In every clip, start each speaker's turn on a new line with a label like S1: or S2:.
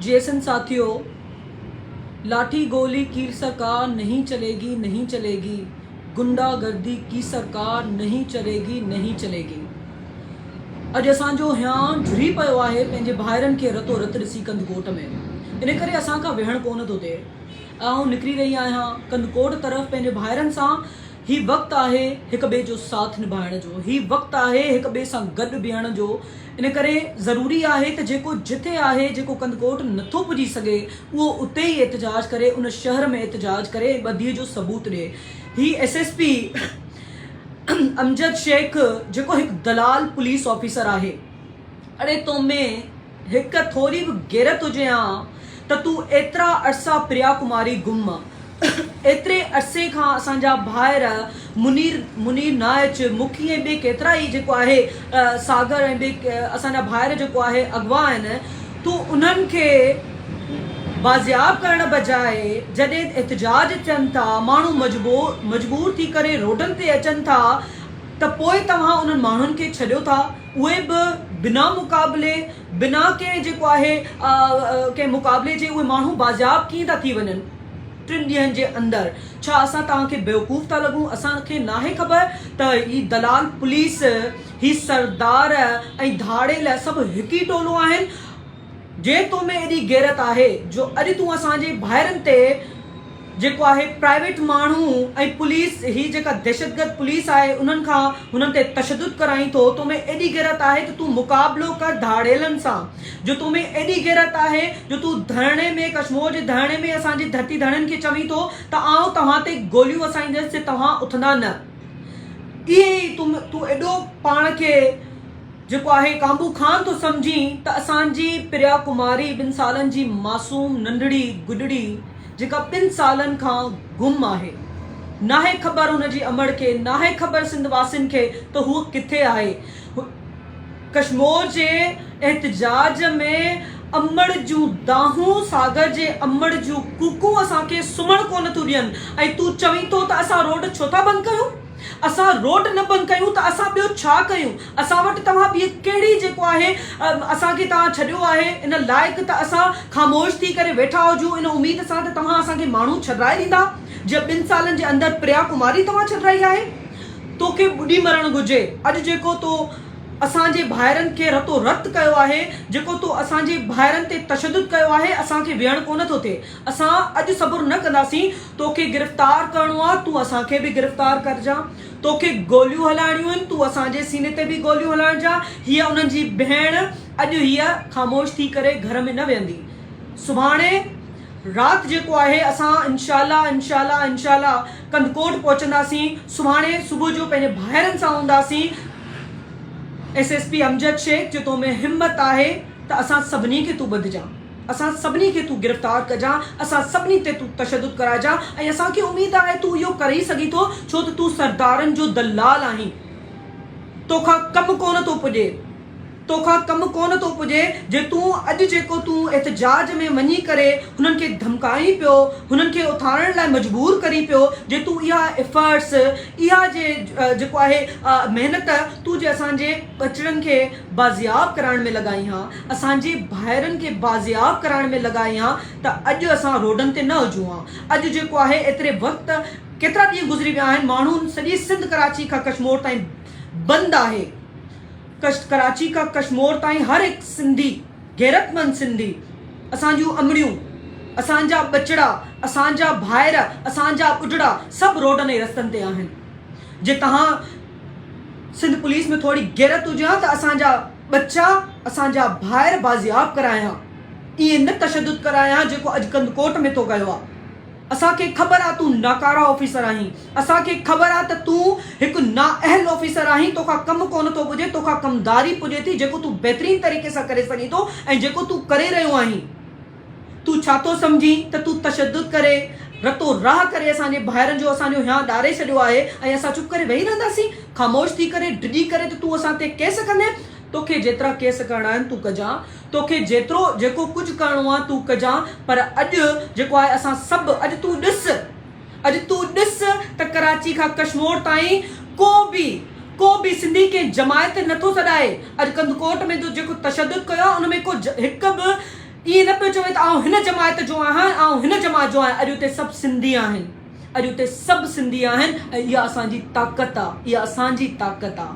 S1: Jason ساٿيو، لاٺي گولي ڪي سرڪار نهين چليگي نهين چليگي، گنڊا گردي ڪي سرڪار نهين چليگي نهين چليگي. اڄ اسان جو هيانء جھري پيو آهي پنهنجي ڀائرن کي رتو رت ڏسي ڪنڌڪوٽ ۾. ان ڪري اسان کان ويهڻ ڪونه ٿو ٿئي. آئون نڪري رهي آهيان ڪنڌڪوٽ طرف پنهنجي ڀائرن سان. هي وقت آهي هڪ ٻئي جو ساٿ نڀائڻ جو، هي وقت آهي هڪ ٻئي سان گڏ بيهڻ جو، ان ڪري ضروري آهي ته جيڪو جٿي آهي، جيڪو ڪنڌڪوٽ نٿو پڄي سگهي، اهو اتي ئي احتجاج ڪري، ان شهر ۾ احتجاج ڪري ۽ ٻڌي جو ثبوت ڏئي. هي S S P Amjad Shaikh جيڪو هڪ دلال پوليس آفيسر آهي، اڙي تو ۾ هڪ ٿوري به غيرت هجي ها ته تون ايترا عرصا پريا ڪماري گم ايتري عرصي کان اسان جا ڀائر منير منير نائچ مکي ۽ ٻي ڪيترا ئي جيڪو آهي ساگر ۽ ٻي اسان جا ڀائر جيڪو آهي اغوا آهن تون انهن کي بازياب ڪرڻ بجاء جڏهن احتجاج ٿين ٿا ماڻهو مجبور مجبور ٿي ڪري روڊن تي اچن ٿا ته پوء توهان انهن ماڻهن کي ڇڏيو ٿا، اهي به بنا مقابلي، بنا ڪنهن جيڪو آهي ڪنهن مقابلي جي اهي ماڻهو بازياب ڪيئن ٿا ٿي وڃن ٽن ڏينهن جي اندر؟ ڇا اسان توهان کي بيوقوف ٿا لڳون؟ اسان کي ناهي خبر ته هي دلال پوليس، هي سردار ۽ ڌاڙيل سڀ هڪ ئي ٽولو آهن؟ جي تو ۾ ايڏي غيرت آهي جو اڄ تون اسان جي ڀائرن تي جيڪو آهي پرائيويٽ ماڻهو ۽ پوليس هي جيڪا دهشتگرد پوليس آهي انهن کان هنن تي تشدد ڪرائين ٿو تو ۾ ايڏي غيرت آهي ته تون مقابلو ڪر ڌاڙيلن سان جو تو ۾ ايڏي غيرت آهي جو تون ڌرڻي ۾ ڪشمور جي ڌرڻي ۾ اسان جي ڌرتي ڌڻين کي چوين ٿو ته آئون توهان تي گوليون وسائيندس جي توهان اٿندا نه اهي ئي تون ايڏو پاڻ کي جيڪو آهي ڪانبو خان ٿو سمجهين ته اسان جي پريا ڪماري ٻن سالن جي معصوم ننڍڙي گڏڙي جيڪا ٻن سالن کان گم آهي ناهي خبر هن جي امڙ کي ناهي خبر سنڌ واسين کي ته هوء ڪٿي آهي ڪشمور جي احتجاج ۾ امڙ جون دانهون ساگر جي امڙ جون ڪوڪون اسان کي سمهڻ ڪونه ٿيون ڏين ۽ تون چوين ٿو ته اسان روڊ ڇو ٿا بند ڪيون؟ اسان روڊ نه بند ڪيون ته اسان ٻيو ڇا ڪيون؟ اسان وٽ توهان ٻي ڪهڙي جيڪو آهي اسان کي توهان ڇڏيو آهي ان لائق ته اسان خاموش ٿي ڪري ويٺا هجون ان اميد سان ته توهان اسان کي ماڻهو ڇڏرائي ڏيندا جيئن ٻن سالن جي اندر پريا ڪماري توهان ڇڏرائي آهي. توکي ٻڏي مرڻ گهرجي اڄ جيڪو تو اسان جي ڀائرن کي رتو رت ڪيو آهي جيڪو تو اسان جي ڀائرن تي تشدد ڪيو آهي اسان کي ويهڻ ڪونه ٿو ٿئي اسان اڄ صبر نه ڪنداسين توکي گرفتار ڪرڻو آ تون اسان کي به گرفتار ڪرجان توکي گوليون هلائڻيون آهن تون اسان جي سيني تي به گوليون هلائجان هيء انهن جي ڀيڻ اڄ هيء خاموش ٿي ڪري گهر ۾ نه ويهندي سڀاڻي رات جيڪو آهي اسان انشاء الله انشاء الله انشاء الله ڪنڌڪوٽ پهچنداسين سڀاڻي صبح جو پنهنجي ڀائرن سان هونداسين S S P Amjad Shaikh جي تو ۾ همت آهي ته اسان سڀني کي تون ٻڌجان. اسان سڀني کي تون گرفتار ڪجان، اسان سڀني تي تون تشدد ڪرائجان ۽ اسان کي اميد آهي تون اهو ڪري سگهين ٿو ڇو ته تون سردارن جو دلال آهين. توکان ڪم ڪونه ٿو پڄي. توکان ڪم ڪونه ٿو پڄي جي تون اڄ جيڪو تون احتجاج ۾ وڃي ڪري هنن کي ڌمڪائين پيو، هنن کي اٿارڻ لاء مجبور ڪرين پيو، جي تون اها ايفرٽس، اها جي جيڪو آهي محنت تون جي اسان جي ٻچڙن کي بازياب ڪرائڻ ۾ لڳائين ها، اسان جي ڀائرن کي بازياب ڪرائڻ ۾ لڳائين ها ته اڄ اسان روڊن تي نه هجون ها. اڄ جيڪو آهي ايتري وقت ڪيترا ڏينهن گذري ويا آهن ماڻهن سڄي سنڌ ڪراچي کان ڪشمور تائين بند آهي. ڪراچي کان ڪشمور تائين هر هڪ سنڌي غيرتمند سنڌي اسان جون امڙيون، اسان جا ٻچڙا، اسان جا ڀائر، اسان جا ٻڍڙا سڀ روڊن ۽ رستن تي آهن. جي توهان سنڌ پوليس ۾ ٿوري غيرت هجي ها ته اسان جا ٻچا اسان جا ڀائر بازياب ڪرايان ها ائين نه تشدد ڪرايان ها جيڪو اڄ ڪنڌڪوٽ ۾ تو ڪيو آ اسان کي خبر آ تون ناڪاره آفيسر آهين اسان کي خبر آ ته تون هڪ نااهل آفيسر آهين توکان ڪم ڪونه ٿو پڄي توکان ڪمداري پڄي ٿي جيڪو تون بهترين طريقي سان ڪري سگهين ٿو ۽ جيڪو تون ڪري رهيو آهين. تون ڇا ٿو سمجهين ته تون تشدد ڪري، رتو راهه ڪري اسان جي ڀائرن جو اسان جو هيانء ڏاري ڇڏيو آهي ۽ اسان چپ ڪري ويهي رهنداسين؟ خاموش ٿي ڪري، ڊڄي ڪري ته تون اسان تي ڪيس ڪندين؟ توکي جيترا ڪيس ڪرڻا آهن تون ڪجان، توکي جيترو جيڪو ڪجهه ڪرڻو آهي تون ڪجان، پر اڄ جيڪو آهي اسان سڀ اڄ تون ڏس، اڄ تون ڏس ته ڪراچي کان ڪشمور تائين ڪو به ڪو به سنڌي ڪنهن جماعت نٿو سڏائي. اڄ ڪنڌڪوٽ ۾ تو جيڪو تشدد ڪيو آهي ان ۾ ڪو هڪ به. ائين نه پيو چوي ته آئون هن جماعت جو آهيان آئون هن جماعت جو آهيان اڄ اتي سڀ سنڌي آهن اڄ اتي سڀ سنڌي آهن ۽ اها اسان جي طاقت آ اها اسان جي طاقت آ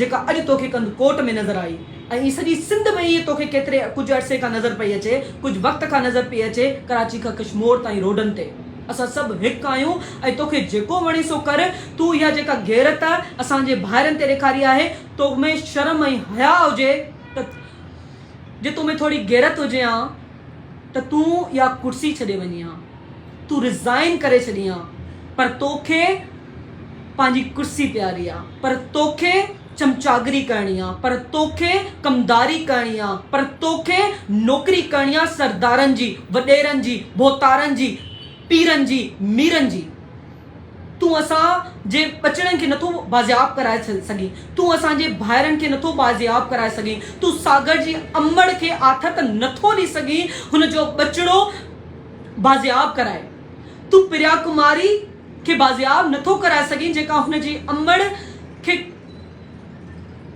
S1: جيڪا اڄ توکي ڪنڌڪوٽ ۾ نظر آئي ۽ ائين سڄي سنڌ ۾ ائين توکي ڪيتري ڪجهه عرصي کان نظر پئي اچي ڪجهه وقت کان نظر پئي اچي ڪراچي کان ڪشمور تائين روڊن تي اسان سڀ هڪ آهيون ۽ توکي جيڪو وڻي سو ڪر تون اها جيڪا غيرت اسان جي ڀائرن تي ڏيکاري آهي تو ۾ شرم ۽ حياء هجي ته جي تو ۾ ٿوري غيرت هجي ها ته تون اها ڪرسي ڇڏي وڃين ها، تون ريزائن ڪري ڇڏين ها، پر توکي پنهنجي ڪرسي پياري آ، پر توکي چمچاگري ڪرڻي آ، پر توکي ڪمداري ڪرڻي آ، پر توکي نوڪري ڪرڻي آ سردارن جي، وڏيرن جي، ڀوتارن جي، پيرن جي، ميرن جي. تون اسان جي ٻچڙن کي نٿو بازياب ڪرائي سگهين، تون اسان جي ڀائرن کي نٿو بازياب ڪرائي سگهين، تون ساگر جي امڙ کي آٿت نٿو ڏئي سگهين هن جو ٻچڙو بازياب ڪرائي، تون پريا ڪماري کي بازياب نٿو ڪرائي سگهين جيڪا هن جي امڙ کي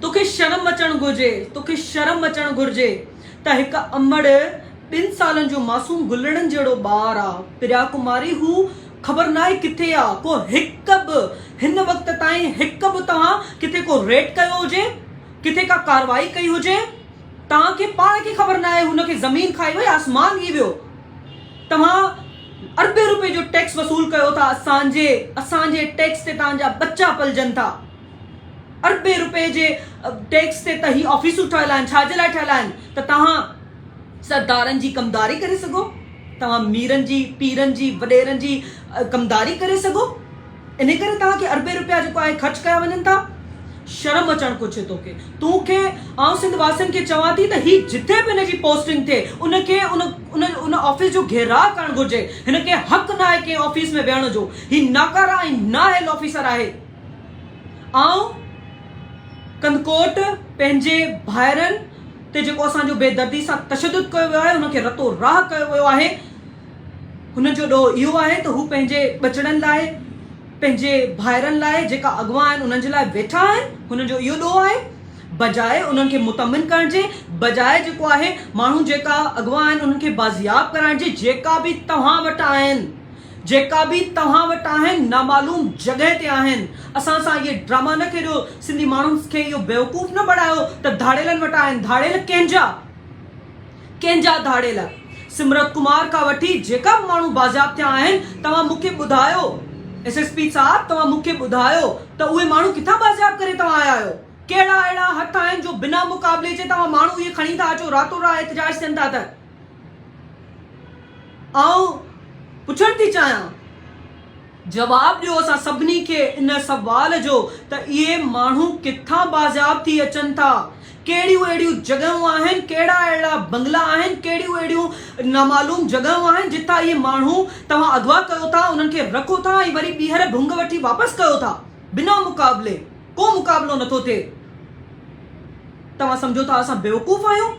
S1: توکي شرم اچڻ گهرجي، توکي شرم اچڻ گهرجي ته هڪ امڙ ٻن سالن جو معصوم گلڙن جهڙو ٻار آ، پريا ڪماري هو خبر ناهي ڪٿي آ، ڪو هڪ به هن وقت تائين هڪ به توهان ڪٿي ڪو ريڊ ڪيو هجي، ڪٿي ڪا ڪارروائي ڪئي هجي، توهان کي پاڻ کي خبر ناهي هن کي زمين کائي وئي آسمان ڳهي ويو، توهان اربين روپين جو ٽيڪس وصول ڪيو ٿا اسان جي اسان جي ٽيڪس تي توهان جا ٻچا پلجن ٿا، اربين روپين جي ٽيڪس تي ته هي آفيسون ٺهيل آهن ڇا جي لاء ٺهيل آهن ته توهان سردارن جي ڪمداري ڪري سگهو، توهان ميرن جي، پيرن جي، وڏيرن جي ڪمداري ڪري سگهو، انهي ڪري توهان کي اربين روپيا جيڪو آهي خرچ ڪيا وڃن ٿا. شرم اچڻ گهرجي توکي. تون کي آئون سنڌ واسين کي چوان ٿي ته هي جٿي به هن جي پوسٽنگ ٿئي ان کي ان ان ان آفيس جو گهيراء ڪرڻ گهرجي. هن کي حق ناهي ڪنهن آفيس ۾ ويهڻ جو. هي ناڪاره ۽ نااهل آفيسر آهي. آئون ڪنڌڪوٽ پنهنجي ڀائرن تي جيڪو اسان جو بيدردي سان تشدد ڪيو ويو آهي ان کي رتو راهه ڪيو ويو آهي هنن جو ڏوهه اهو آهي ته هو پنهنجي ٻچڙن لاء پنهنجي ڀائرن لاء جيڪا اغوا آهن انهن جي لاء ويٺا آهن هنن جو اهو ڏوهه آهي بجاء انهن کي مطمئن ڪرڻ جي بجاء جيڪو آهي ماڻهو جيڪا اغوا آهن انهن کي بازياب ڪرائڻ جي جيڪا به توهان وٽ آهن جيڪا به توهان وٽ آهن نامعلوم جڳهه تي آهن اسان سان اهي ڊراما نه کيڏيو سنڌي ماڻهن کي اهو بيوقوف نه بڻايو ته ڌاڙيلن وٽ آهن ڌاڙيل ڪنهن جا ڪنهن جا ڌاڙيل سمرت ڪمار کان وٺي جيڪا به ماڻهو بازياب ٿيا آهن توهان مون کي ٻڌايو ايس ايس پي صاحب توهان مون کي ٻڌايو ته اهي ماڻهو ڪٿان بازياب ڪري توهان آيا آهيو ڪهڙا اهڙا هٿ آهن جو بنا مقابلي جي توهان ماڻهو اهي کڻي ٿا اچو راتو رات احتجاج ٿين ٿا ته آئون پڇڻ ٿي چاهيان، جواب ڏيو اسان سڀني کي ان سوال جو ته اهي ماڻهو ڪٿان بازياب ٿي اچن ٿا؟ ڪهڙيون اهڙيون جڳهيون آهن، ڪهڙا اهڙا بنگلا آهن، ڪهڙيون اهڙيون نامعلوم جڳهيون آهن جتان اهي ماڻهو توهان اغوا ڪيو ٿا، انهن کي رکو ٿا ۽ وري ٻيهر ڀنگ وٺي واپس ڪيو ٿا بنا مقابلي، ڪو مقابلو نٿو ٿئي. توهان سمجهو ٿا اسان بيوقوف آهيون؟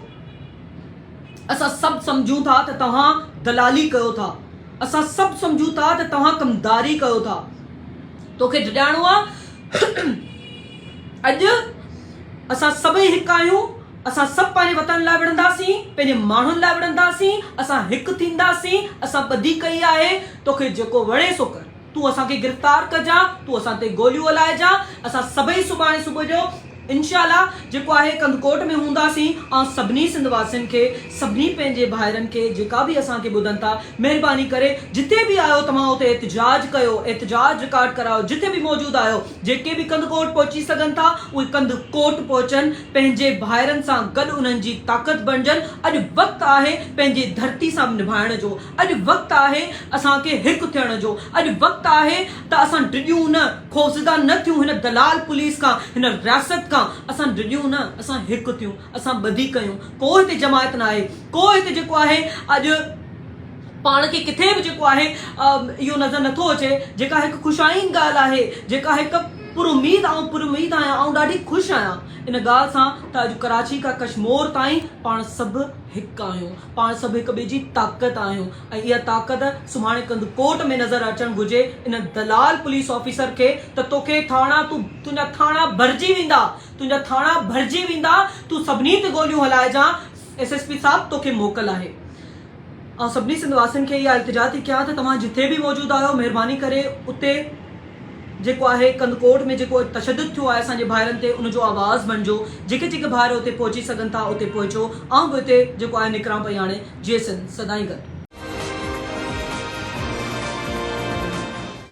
S1: اسان سڀ سمجهون ٿا ته توهان دلالي ڪيو ٿا. اسان سڀ سمجهون ٿا ته توهان ڪمداري ڪيو ٿا. توکي ڊڄائڻو آ؟ اڄ اسان سڀئي هڪ آهيون. اسان سڀ پنهنجي وطن لاء وڙهنداسين، پنهنجي ماڻهن لاء وڙهنداسين. اسان هڪ ٿينداسين. اسان ٻڌي ڪئي آهي. توکي جيڪو وڻي سو ڪر. تون اسان کي گرفتار ڪجان، تون اسان تي گوليون هلائجان، اسان سڀئي سڀاڻي صبح جو انشاء الله جيڪو آهي ڪنڌڪوٽ ۾ هونداسين، آئون سڀني سنڌ واسين کي، سڀني پنهنجي ڀائرن کي جيڪا به اسان کي ٻڌن ٿا، مهرباني ڪري جتي به آهيو توهان اتي احتجاج ڪيو، احتجاج رڪارڊ ڪرايو، جتي به موجود آهيو، جيڪي به ڪنڌڪوٽ پهچي سگهن ٿا اهي ڪنڌڪوٽ پهچن، پنهنجي ڀائرن سان گڏ انهن جي طاقت بڻجن، اڄ وقت آهي پنهنجي ڌرتي سان نڀائڻ جو. اڄ وقت آهي اسان کي هڪ ٿيڻ جو، اڄ وقت آهي ته اسان ڊڄون نه، خوفزده نه ٿيون هن دلال پوليس کان، هن رياست کان، اسان ڊڄون نه، اسان هڪ ٿيون، اسان ٻڌي ڪيون، ڪو هتي جماعت ناهي، ڪو هتي جيڪو آهي اڄ پاڻ کي ڪٿي به جيڪو آهي اهو نظر نٿو اچي، جيڪا هڪ خوش آئين ڳالهه آهي، جيڪا هڪ پر اميد، آئون پر اميد آهيان، آئون ڏاڍي خوش آهيان ان ڳالهه سان ته اڄ ڪراچي کان ڪشمور تائين پاڻ سڀ هڪ آهيون. پاڻ سڀ هڪ ٻئي جي طاقت آهيون ۽ اها طاقت سڀاڻي ڪنڌڪوٽ ۾ نظر اچڻ گهرجي ان دلال پوليس آفيسر کي ته توکي ٿاڻا تون تنهنجا ٿاڻا ڀرجي ويندا تنهنجا ٿاڻا ڀرجي ويندا تون سڀني تي گوليون هلائجان. ايس ايس پي صاحب توکي موڪل آهي. آئون سڀني سنڌ واسين کي اها التجا ٿي ڪيان ته توهان جٿي به موجود آهيو مهرباني ڪري اتي جيڪو آهي ڪنڌڪوٽ ۾ جيڪو تشدد ٿيو آهي اسان جي ڀائرن تي ان جو آواز بڻجو جيڪي جيڪي ڀائر اتي پهچي سگهن ٿا اتي پهچو آئون به اتي جيڪو آهي نڪران پئي هاڻي جيئي سنڌ سدائين گڏ.